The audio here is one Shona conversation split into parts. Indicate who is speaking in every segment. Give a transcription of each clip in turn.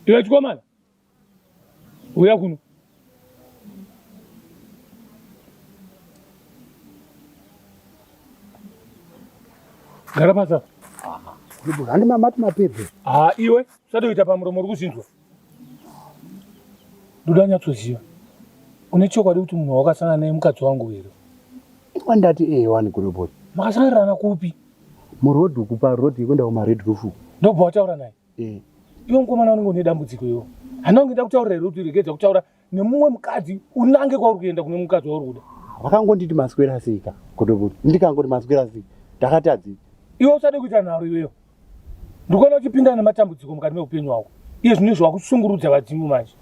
Speaker 1: Iwe chikomana, uya kuno. Gara pasi apa.
Speaker 2: Handi mamati mapedze.
Speaker 1: Ah, iwe usatoita pamuromo uri kuzvinzwa. Ndoda nyatsoziva. Une chokwadi kuti munhu wawakasangana naye mukadzi wangu here?
Speaker 2: Wandati eh wani Godobori.
Speaker 1: Makasanganirana kupi?
Speaker 2: Muroad uku paroad yekuenda kuma Red Roof.
Speaker 1: Ndobva wataura naye?
Speaker 2: Eh.
Speaker 1: Iwe mukomana unenge une dambudziko iwe. Handina kunge ndakutaurira here kuti regedza kutaura nemumwe mukadzi unange kwauri kuenda kune mukadzi wauri kuda.
Speaker 2: Vakangonditi maswera sei ka Godobori. Ndikangoti maswera sei. Ndakati adzi.
Speaker 1: Iwe usade kuita nharo iweyo. Ndikuona uchipinda nematambudziko mukati meupenyu hwako. Iye zvino izvi wakushungurudza vadzimu manje.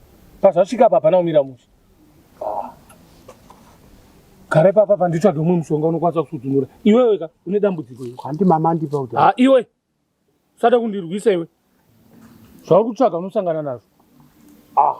Speaker 1: Pazvasvika apa hapana kumira mushe. Gara ipapa panditsvage umwe mushonga unokwanisa kusudzunura. Iwewe ka une dambudziko iwe.
Speaker 2: Handi mama andipa kuti.
Speaker 1: Ah iwe. Usada kundirwisa iwe. Zvauri kutsvaga unosangana nazvo. Ah.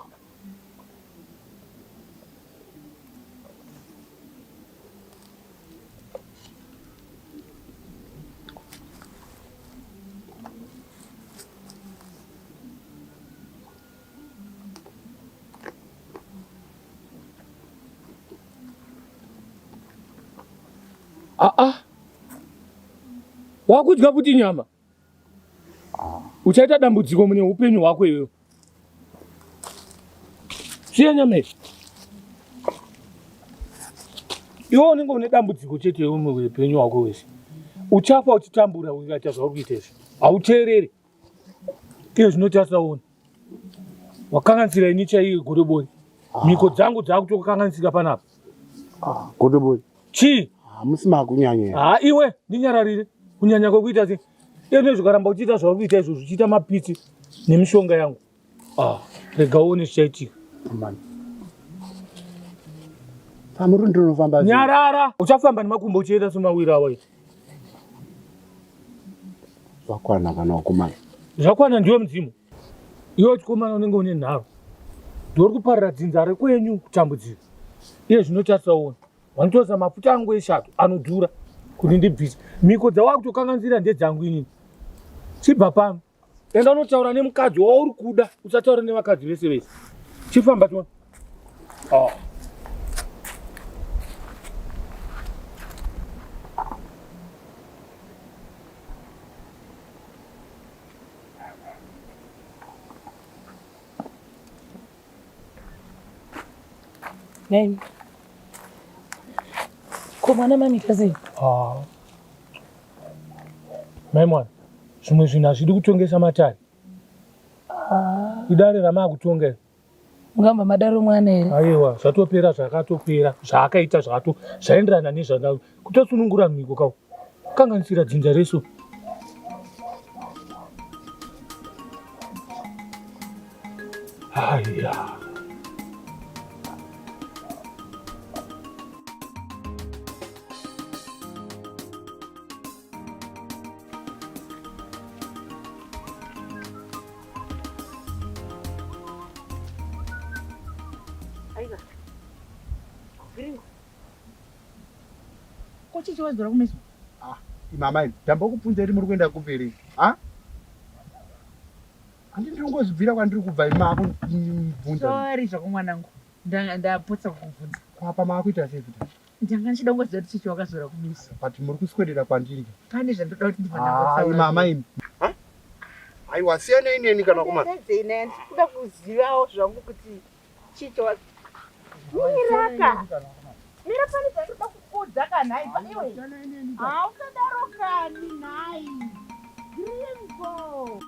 Speaker 1: Ah ah. Wakudya futi nyama. Uchaita dambudziko mune upenyu hwako iwewe. Siya nyama iyi. Iwe unenge une dambudziko chete iwe muupenyu hwako wese. Uchafa uchitambura ukaita zvauri kuita izvi. Hauteereri. Iye zvino tasaona. Wakanganisira ini chaiye godobori. Mhiko dzangu dzakutokanganisika panapa.
Speaker 2: Ah, godobori.
Speaker 1: Chii?
Speaker 2: Hamusi makunyanya.
Speaker 1: Ah, iwe ndinyararire. Kunyanya kwekuita sei? Iye zvino zvikaramba uchiita zvauri kuita izvozvo uchiita mapitsi nemishonga yangu. Ah, rega uone zvichaitika.
Speaker 2: Mani. Pamuri ndinofamba.
Speaker 1: Nyarara, uchafamba nemakumbo uchienda semawiro awaita.
Speaker 2: Zvakwana kana wakomana.
Speaker 1: Zvakwana ndiwe mudzimu. Iwe chikomana unenge une nharo. Ndiwe uri kuparira dzinza rekwenyu kutambudzika. Iye zvino tasaona. Wanotoisa mafuta angu eshato anodhura kuti ndibvise. Mhiko dzawakutokanganisira ndedzangu inini. Chibva pano. Enda unotaura nemukadzi wauri kuda, usataura nevakadzi vese vese. Chifamba tione. Oh.
Speaker 3: Name. Ko mwana mamita sei?
Speaker 1: Ah. Mai mwana, zvimwe zvinhu hazvidi kutongesa matare.
Speaker 3: Ah.
Speaker 1: Idare ramakutonga iri.
Speaker 3: Mungamba madaro mwana here?
Speaker 1: Aiwa, zvatopera zvakatopera, zvaakaita zvakato zvaenderana nezvanda kutosunungura mhiko kawo. Kanganisira dzinza resu. Haya.
Speaker 3: Aiwa. Gringo. Ko chichi wazora kumeso?
Speaker 2: Ah, imama ini. Ndambokubvunza kuti muri kuenda kupi here? Ha? Handi ndiri kungozvibvira kwandiri kubva imi makundibvunza.
Speaker 3: Sorry zvako mwanangu. Ndapotsa kukubvunza.
Speaker 2: Kwapa makuita sei kuti?
Speaker 3: Ndanga ndichida kungoziva kuti chichi wakazora kumeso.
Speaker 2: But muri kuswedera kwandiri.
Speaker 3: Pane zvandoda kuti ndibva
Speaker 2: Ah, imama imi. Ha? Aiwa siyanai neni kana kumana.
Speaker 4: Ndedzei naye ndikuda kuzivawo zvangu kuti chicho miraka mira pane zvandoda kukuudza ka nhai pa iwe hausadaro kani nhai gringo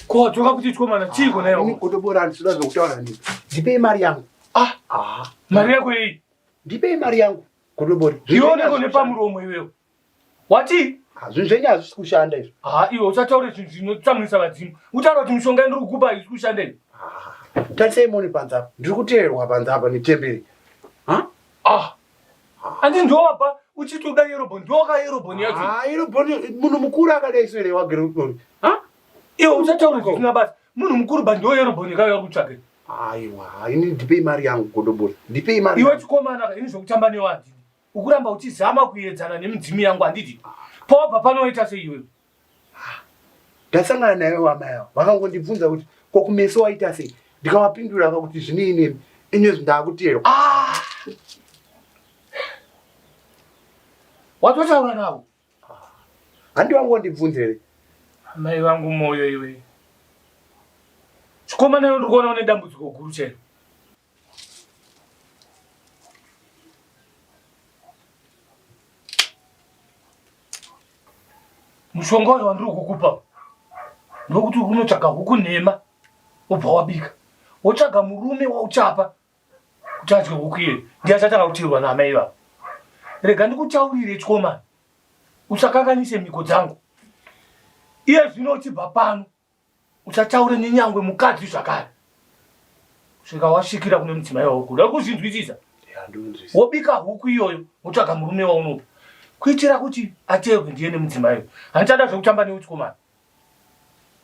Speaker 1: Ko wadzoka kuti chikomana chiiko naye
Speaker 2: Ini godobora handisida zvekutaura nemi. Ndipei mari yangu.
Speaker 1: Ah,
Speaker 2: Ah,
Speaker 1: mari yako iyi
Speaker 2: ndipei mari yangu godobori.
Speaker 1: Iwe unenge une pamuromo iwewe. Wati?
Speaker 2: Ah, zvinhu zvenyu hazvisi kushanda izvi.
Speaker 1: Ah, iwe usataure zvinhu zvinotsamwisa vadzimu. Utaura kuti mishonga yandiri kukupa haisi kushanda izvi.
Speaker 2: Ah, tarisai muone panze apa. Ndiri kuteerwa panze apa netemberi. Ha?
Speaker 1: Ah. Andi ndiwabva uchiti uda yerobhoni, ndiwoka yerobhoni yacho.
Speaker 2: Ah, yerobhoni munhu mukuru akadai so here wagere utori.
Speaker 1: Ha? Iwe usataura zvisina basa. Munhu mukuru ba ndiwo yerobhoni kauya kutsvage.
Speaker 2: Aiwa, ini ndipei mari yangu godobori. Ndipei mari.
Speaker 1: Iwe chikomana ka ini zvekutamba newe handidi. Ukuramba uchizama kuyedzana nemidzimu yangu handidi. Pawabva pano waita sei iwewe?
Speaker 2: Ndasangana naye wamai avo vakangondibvunza kuti ko kumeso waita sei ndikavapindura kakuti zvinei nemi inezvi ndakuterwa.
Speaker 1: Ah! Watotaura navo?
Speaker 2: Handi vangondibvunza here?
Speaker 1: Amai vangu moyo iwe. Chikomana iwe ndikuona une dambudziko guru chairo. Mushonga uyo wandiri kukupa ndokuti unotsvaga huku nhema wobva wabika wotsvaga murume wauchapa kuti adye huku iyeyo ndiye achatanga kuteerwa naamai ivavo. Rega ndikutaurire chikomana, usakanganise mhiko dzangu. Iye zvino uchibva pano Usataure nenyangwe mukadzi zvakare kusvika wasvikira kune mudzimai wako kuda kuzvinzwisisa. Wobika huku iyoyo wotsvaga murume waunopa kuitira kuti ateerwe ndiye nemudzimai uyu. Handichada zvekutamba newe chikomana.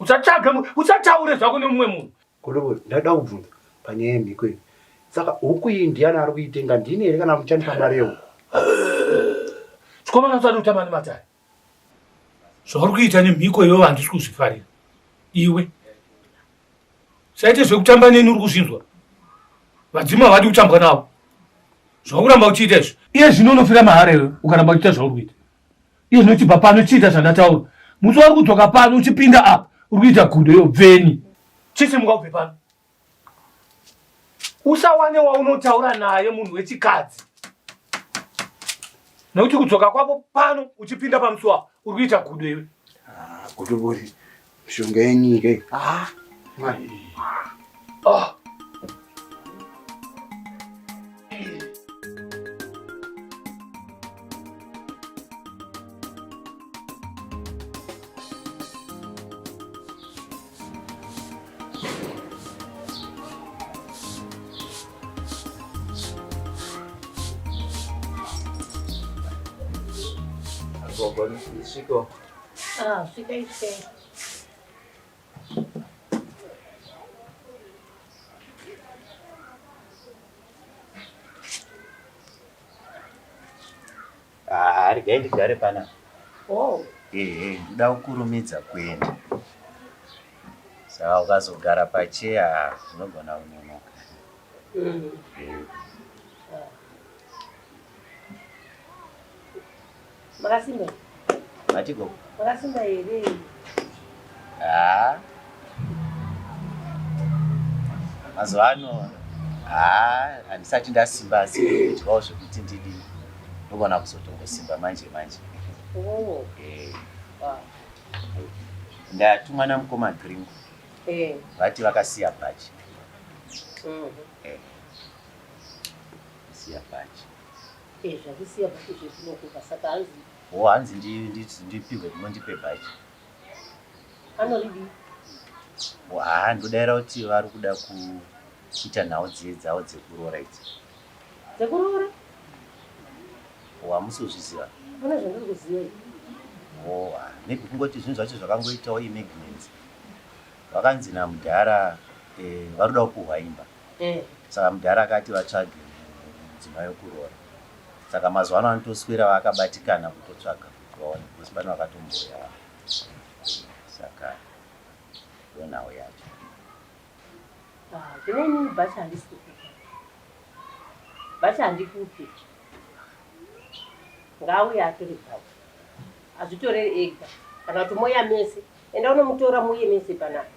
Speaker 1: Usatsvage, usataure zvako nemumwe munhu.
Speaker 2: Godobo, ndada kubvunza panyaya yemhiko iyi. Saka huku iyi ndiani ari kuitenga? Ndini here kana muchandipa mari yehuku?
Speaker 1: Chikomana usade kutamba nematare. Zvauri kuita nemhiko iwewe handisi kuzvifarira. Iwe. Saite zvekutamba neni uri kuzvinzwa. Vadzimu havadi kutambwa navo. Zvakuramba uchiita izvi. Iye zvino unofira mahara iwe ukaramba uchiita zvauri kuita. Iye zvino chibva pano chiita zvandataura. Musi wauri kudzoka pano uchipinda apa uri kuita gudo iyo bveni. Chisimuka ubve pano. Usawane waunotaura naye munhu wechikadzi. Nekuti kudzoka kwako pano uchipinda pamusuwa apa uri kuita gudo iwe.
Speaker 2: Ah, gudo bori. Mishonga yenyika iyi. Ah, mwari.
Speaker 1: Ah.
Speaker 5: Gogo, sviko.
Speaker 6: Ah, svikai svikai.
Speaker 5: Ah, regai ndigare panapa.
Speaker 6: Oh.
Speaker 5: Ehe, ndoda kukurumidza kuenda. Saka ukazogara pacheya unogona kunonoka. Eh.
Speaker 6: Makasimba?
Speaker 5: Mati gogo.
Speaker 6: Makasimba here?
Speaker 5: Ah. Mazuva ano ah, handisati ndasimba asi ndikudyawo zvekuti ndidii. Ndogona kuzotongosimba manje manje.
Speaker 6: Oh.
Speaker 5: Eh.
Speaker 6: Ah.
Speaker 5: Ndatumwa namukoma Gringo.
Speaker 6: Eh.
Speaker 5: Vati vakasiya bhachi.
Speaker 6: Mm.
Speaker 5: Eh. Siya bhachi.
Speaker 6: Eh, zvakusiya bhachi zvetinokupa saka hanzi
Speaker 5: Oh, hanzi ndipihwe mundipe bhachi.
Speaker 6: Anoridii?
Speaker 5: Oh, haa ndodaira kuti vari kuda kuita nhau dziye dzavo dzekuroora idzi.
Speaker 6: Dzekuroora?
Speaker 5: Oh, hamusi kuzviziva?
Speaker 6: Hapana zvandiri kuziva ini.
Speaker 5: Oh, ah, maybe kungoti zvinhu zvacho zvakangoitawo emergency. Vakanzi namudhara eh, vari kuda kupuhwa imba.
Speaker 6: Eh.
Speaker 5: Saka mudhara akati vatsvage mudzimai wekuroora. Saka mazuva ano anotoswera vakabatikana kutotsvaga kuti vaone because pane vakatomboya. Saka ndonhau yacho.
Speaker 6: Ah, zvino inini bhachi handisi kukupa. Bhachi handikupi. Ngaauye atore bhachi. Azvitorere ega. Kana kuti moya mese. Enda unomutora muuye mese panapa.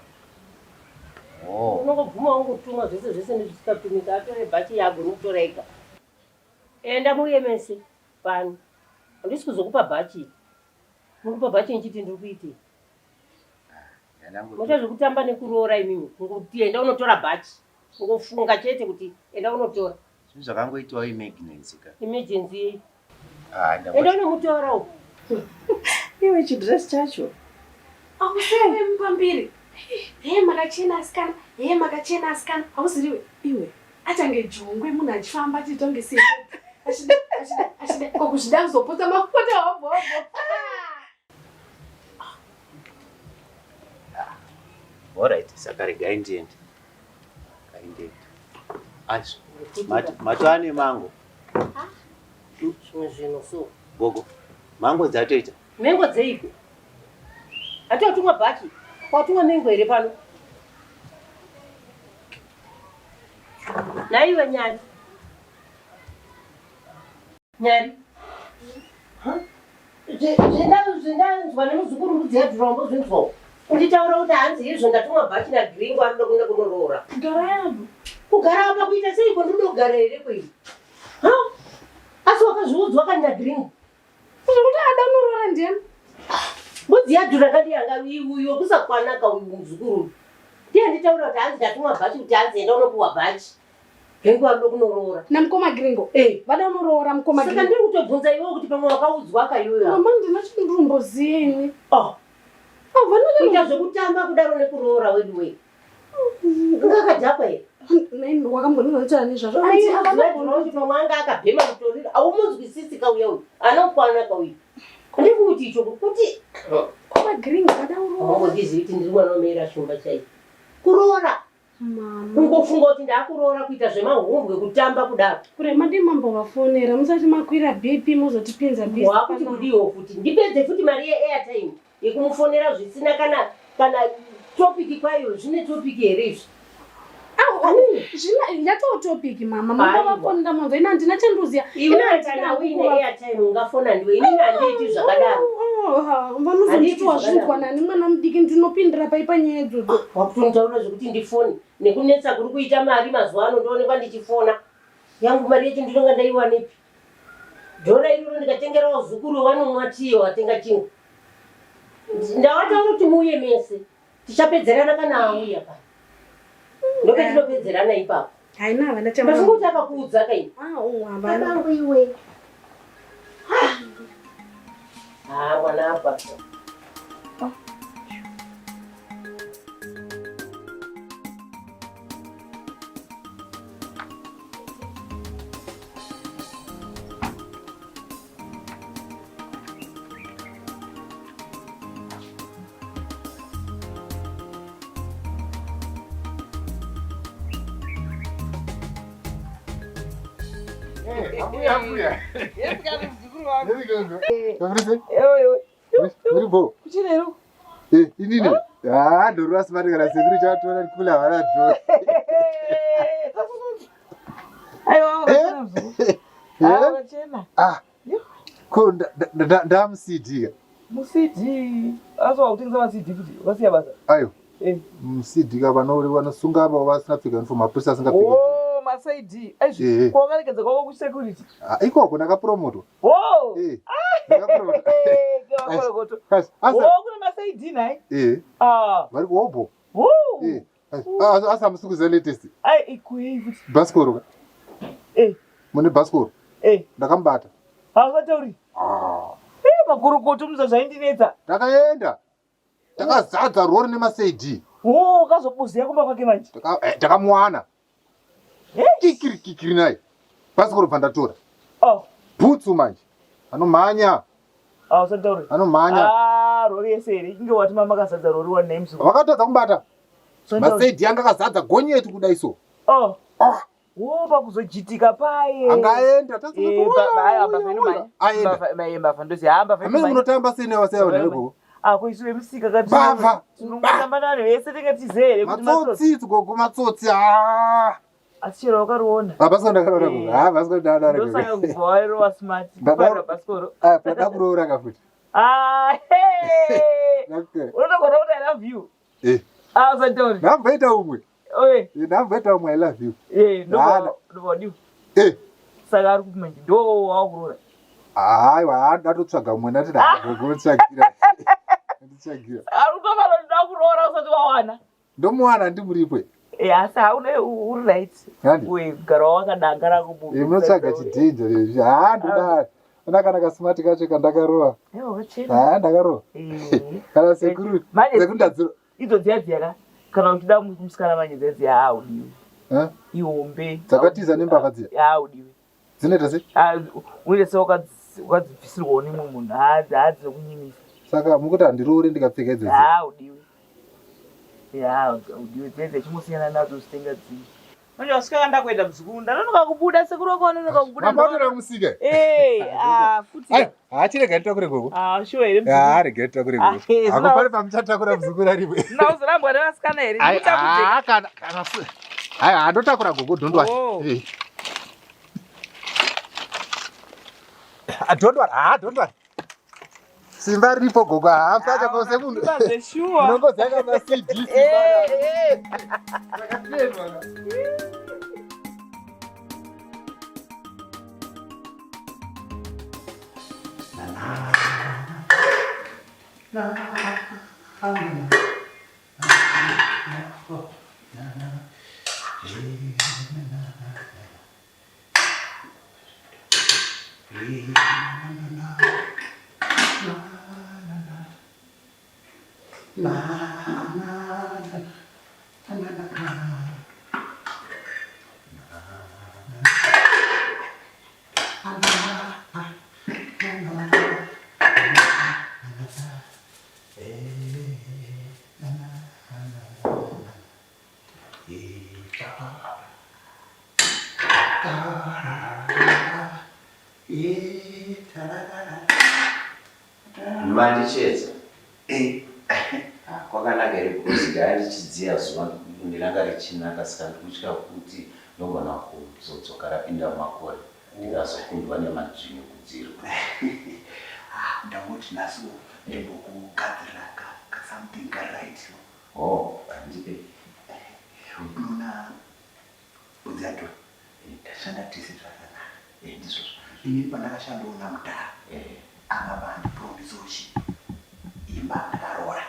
Speaker 5: Oh.
Speaker 6: Unongobvuma wongotumwa zvese zvese nezvisikatumika atore bhachi yaagone kutora ega. Enda muuye mese pano. Handisi kuzokupa bhachi. Mukupa bhachi ndichiti ndiri kuitei? Moita zvekutamba nekuroora imimi. Kungoti enda unotora bhachi. Kungofunga chete kuti enda unotora.
Speaker 5: Zvinhu zvakangoitwawo emergency ka.
Speaker 6: Emergency yei?
Speaker 5: Ah,
Speaker 6: Enda unomutora uko.
Speaker 7: Iwe chidress chacho.
Speaker 8: Ausewe mupambiri. Hee makachena asikana, hee makachena asikana. Hauziriwe.
Speaker 7: Iwe.
Speaker 8: Achange jongwe munhu achifamba achiita kunge sei. Achida, achida, achida. Ko kuzvida kuzopotsa mafuta hobho hobho.
Speaker 5: Alright, saka regai ndiende. Regai ndiende. Aizvo. Matova nemango.
Speaker 6: Zvimwe zvinhu so.
Speaker 5: Gogo. Mango dzatoita.
Speaker 6: Mengo dzeiko? Hati watumwa bhachi. Watumwa mengo here pano? Naiwe Nyari. Nyari. Zvendanzwa nemuzukuru mbudzi yadhura wambozvinzwawo. Unditaura kuti hanzi izvo ndatumwa bhachi naGringo anoda kuenda kunoroora.
Speaker 8: Gara apo.
Speaker 6: Kugara apa kuita seiko ndinoda kugara here kwei? Ha? Asi wakazviudzwa kani naGringo?
Speaker 8: Zvekuti ada unoroora ndiyani?
Speaker 6: Mbudzi yadhura kani yanga uyu wekusakwana ka uyu muzukuru. Ndiye anditaura kuti hanzi ndatumwa bhachi kuti hanzi enda unopuwa bhachi. Gringo anoda kunoroora.
Speaker 8: Namukoma Gringo.
Speaker 6: Eh.
Speaker 8: Vada unoroora mukoma
Speaker 6: Saka
Speaker 8: Gringo.
Speaker 6: ndiri kutobvunza iwewe kuti pamwe wakaudzwa ka iwewe.
Speaker 8: Mama ndina chindumboziye ini.
Speaker 6: Oh.
Speaker 8: Ah, vanoda
Speaker 6: Kuita zvekutamba kudaro nekuroora wedu wee. Ungakadhakwa here?
Speaker 8: Nai wakambondironzera nezvazvo. Anzi havana
Speaker 6: Kuti pamwe anga akabhema mutoriro aumunzwisisi kauya uyu anokwana kauyu ndikuti icho kuti
Speaker 8: mukoma Gringo vada uroora.
Speaker 6: aungondizivi kuti ndiri mwana wamaira shumba chaiyo kuroora
Speaker 8: Mama.
Speaker 6: kungofunga kuti ndakuroora kuita zvemahumbwe kutamba kudaro
Speaker 8: Kure madi mambo vafonera musati makwira BP mozotipinza busy.
Speaker 6: wakuti
Speaker 8: panapa.
Speaker 6: kudiwo futi ndipedze futi mari yeairtime yekumufonera zvisina kana kana topiki kwayo zvine topiki here izvi
Speaker 8: Au, zvina yatoo topic mama. Mama
Speaker 6: Aiwa.
Speaker 8: vafonera manzo ina handina chandoziya.
Speaker 6: iwe kana uine airtime ungafona ndiwe inini handiiti zvakadaro
Speaker 8: Vanozonditi
Speaker 6: Handiti
Speaker 8: wazvinzwa
Speaker 6: zvakadaro.
Speaker 8: nani mwana mudiki ndinopindira pai panyaya idzodzo.
Speaker 6: wakutonitaura zvekuti ndifone nekunetsa kuri kuita mari mazuva ano ndoonekwa ndichifona yangu mari yacho ndinonga ndaiwanepi dhora iroro ndikatengerawo zukuru vanomwa tiyo watenga chingwa ndawataura kuti muuye mese tichapedzerana kana auya pano ndopetinopedzerana ipapo
Speaker 8: Haina havana
Speaker 6: ndafunga kuti akakuudza kaini
Speaker 8: Ah, havana.
Speaker 6: babangu iwe Ah, mwana apa
Speaker 2: Ambuya, ambuya. Muri bo.
Speaker 3: Kuchirero.
Speaker 2: Eh, inini. Ah, ndorwa smart kana sekuru chatora kula vana dho.
Speaker 3: Aiwa, wakachena muzukuru. Ah,
Speaker 2: Eh?
Speaker 3: wakachena.
Speaker 2: Ah. Ko ndamuCD ka.
Speaker 3: MuCD. Asi wakutengesa maCD futi, wakasiya basa.
Speaker 2: Ayo.
Speaker 3: Eh.
Speaker 2: MuCD ka vano vanosunga ava vasina pfeka uniform mapurisa asingapfeki.
Speaker 3: Oh, maCD. Aizvi,
Speaker 2: Eh.
Speaker 3: ko wakaregedza kwako kusecurity.
Speaker 2: Ah, ikoko ndakapromotwa.
Speaker 3: Oh.
Speaker 2: Eh. Ndakapromotwa.
Speaker 3: Kemakorokotwa.
Speaker 2: Kasi asa
Speaker 3: Oh, kune maCD nhai.
Speaker 2: eh
Speaker 3: Ah.
Speaker 2: vari kuhobo.
Speaker 3: Oh.
Speaker 2: Eh. Ah, asa musukuza latest.
Speaker 3: Ai, ikuyi futi.
Speaker 2: Bhasikoro ka.
Speaker 3: Eh.
Speaker 2: Mune bhasikoro.
Speaker 3: Eh.
Speaker 2: Ndakamubata.
Speaker 3: Hausatauri.
Speaker 2: Ah.
Speaker 3: Eh, makorokotwa muza zvaindinetsa.
Speaker 2: Ndakaenda. Takazadza rori nemaCD.
Speaker 3: Oh, wakazobuziya kumba kwake manje.
Speaker 2: Takamuwana.
Speaker 3: Eh?
Speaker 2: Kikiri kikiri naye. Bhasikoro bva ndatora.
Speaker 3: Oh,
Speaker 2: Bhutsu manje. Anomhanya.
Speaker 3: hausatauri.
Speaker 2: Anomhanya.
Speaker 3: Ah, rori yese here. Inge wati mama akazadza rori wani naye muzukuru.
Speaker 2: Vakatadza kumubata.
Speaker 3: Usatauri.
Speaker 2: MaCD anga akazadza gonyeti kudai so.
Speaker 3: Oh.
Speaker 2: Ah.
Speaker 3: Wo pakuzojitika paye.
Speaker 2: Angaenda.
Speaker 3: Eh,
Speaker 2: Aenda.
Speaker 3: Mbavha ndoziya mbavha.
Speaker 2: Amene munotamba sei nevasaya vanhu vekoko.
Speaker 3: Ah, ko isu vemusika ka
Speaker 2: Mbavha.
Speaker 3: tinongotamba navanhu vese tinge tizere kuti matsotsi.
Speaker 2: Matsotsi gogo matsotsi. Ah.
Speaker 3: Asi chero wakariona.
Speaker 2: Ah, bhasikoro ndakaroora gogo. Ah, bhasikoro ndakaroora
Speaker 3: Ndosaka
Speaker 2: gogo.
Speaker 3: kubva wairova smart.
Speaker 2: Ndada-
Speaker 3: Kufarira bhasikoro.
Speaker 2: Ah, ndada kuroora ka futi.
Speaker 3: Ah, hey.
Speaker 2: Ndakutera.
Speaker 3: Unotogona kuti I love you.
Speaker 2: Eh.
Speaker 3: Ah, usatauri.
Speaker 2: Ndamboita umwe.
Speaker 3: Oye.
Speaker 2: Eh, ndamboita umwe I love you.
Speaker 3: Eh,
Speaker 2: Ndada.
Speaker 3: ndobva wadiwa.
Speaker 2: Eh.
Speaker 3: Saka ari kupi manje? Ndo wakuroora.
Speaker 2: Aiwa, ndatotsvaga umwe ndati ndagogo nditsvagira. Nditsvagira.
Speaker 3: Ari kutofana kuti ndakuroora usati wawana.
Speaker 2: Ndomuwana ndimuripwe.
Speaker 3: Eh, asi hauna uri right.
Speaker 2: Handi.
Speaker 3: Uye kugara wakadanga rako munhu.
Speaker 2: Eh, munotsvaga chidhinja lezvi. Ah, ndoda. Ona kana kasmart kacho kandakarova.
Speaker 3: Eh, wakachena.
Speaker 2: Ah, ndakarova.
Speaker 3: Eh.
Speaker 2: Kana sekuru.
Speaker 3: Manje-
Speaker 2: Sekuru ndadziro.
Speaker 3: Idzo dziya dziya ka kana uchida musikana manje dziya dziya haudiwi.
Speaker 2: Eh?
Speaker 3: Ihombe.
Speaker 2: Dzakatiza nembavha dziya.
Speaker 3: Haudiwi.
Speaker 9: Dzinoita sei?
Speaker 3: Ah, unoita sewakadzibvisirwawo nemumwe munhu. Haa dzinokunyimisa.
Speaker 9: Saka mukuti handiroore ndikapfeka idzodzi?
Speaker 3: Haa udiwe. Ya udiwe dzedze chingosiyana nadzo zvitenga dzimwe. Manje wasvika ndakuenda muzukuru ndanonoka kubuda sekuru wako vanonoka kubuda.
Speaker 9: Mama watora kumusika.
Speaker 3: Eh, ah futi.
Speaker 9: Ai, haachirega nditakure gogo.
Speaker 3: Ah, sure here muzukuru.
Speaker 9: Ah, rega nditakure gogo.
Speaker 3: Ah, eh,
Speaker 9: Hako pane pamuchatakura muzukuru aripo.
Speaker 3: Ndinozorambwa nevasikana here?
Speaker 9: Ai, ah, kana kana. Ai, andotakura gogo don't worry.
Speaker 3: Oh.
Speaker 9: Eh. Ah, don't worry. Ah, don't worry. Simba riripo gogo haafacha kose munhu.
Speaker 3: Munongoziva
Speaker 9: kama CD simba.
Speaker 3: Eh, eh.
Speaker 9: Rakatendwa.
Speaker 5: Mandichedza. Eh. Kwakanaka here because ndanga ndichidziya zuva ndiranga richinaka saka ndikutya kuti ndogona kuzodzoka rapinda mumakore ndikazokundwa nemadzvinyu kudzirwa.
Speaker 2: Ah, ndangoti nhasi ndimbokugadzirira ka something ka right.
Speaker 5: Oh, handipe.
Speaker 2: Unoona mbudzi yacho tashanda tese zvakanaka. Ndizvozvo. Ini pandakashandawo namudhara ava vandipromisochi imba ndakaroora.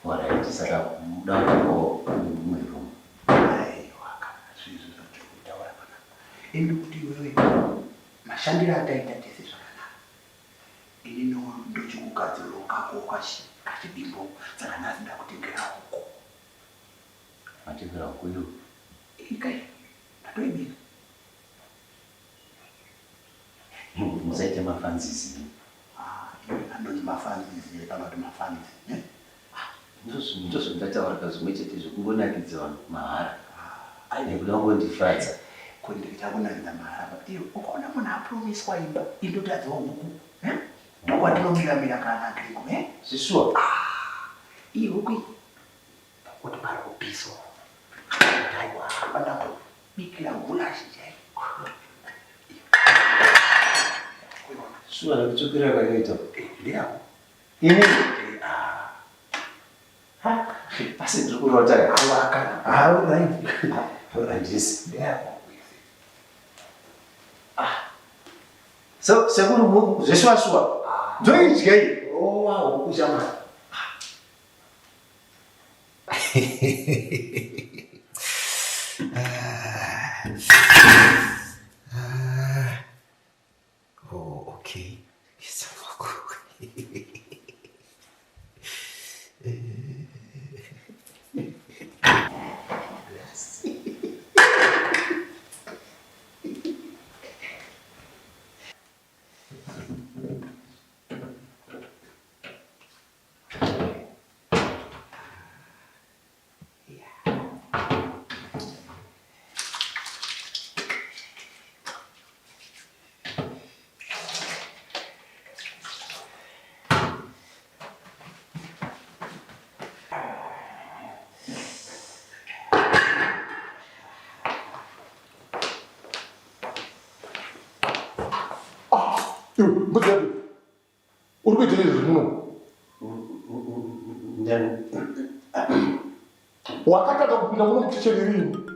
Speaker 5: Alright, saka muda kuko mumwe room.
Speaker 2: Aiwa kana zvizvo zvatiri kutaura panapa. Ini kuti iwewe mashandiro ataita tese zvakanaka. Ini ndochikugadzirirawo kako kachidimbo saka nhasi ndakutengera huku.
Speaker 5: Matengera huku iyo?
Speaker 2: Ikai, ndatoibika.
Speaker 5: Musaite mafanzizi.
Speaker 2: Ah, anonzi mafanzizi kana kuti mafanzi. Ne?
Speaker 5: Ndozvandataura kazvimwe chete zvekungonakidza vanhu mahara. Nekuda kungondifadza.
Speaker 2: Ko ndichakunakidza mahara pa. Iyo ukaona munhu apromiswa imba indotadzawo huku. Eh? Ndokwatinomiramira kana kiriko, eh?
Speaker 5: Zvishuwa.
Speaker 2: Ah, iyi huku iyi. Pakuti pari kupiswa. Aiwa, hapana kubikira gulashi chaiko.
Speaker 5: Shuwa nekutsvukira kwakaita.
Speaker 2: Ndeyako.
Speaker 5: Ini? Asi ndiri kurota.
Speaker 2: Aiwa kana. Ah, right.
Speaker 5: Handisi.
Speaker 2: Ndeyako.
Speaker 5: So, sekuru zveshuwa shuwa. Ndoidya iyi.
Speaker 2: Rowa huku shamwari.
Speaker 10: Oh, okay.
Speaker 9: Iwe, mbudzi yako. Uri kuita izvi muno? Wakatanga kupinda muno mukicheni rini?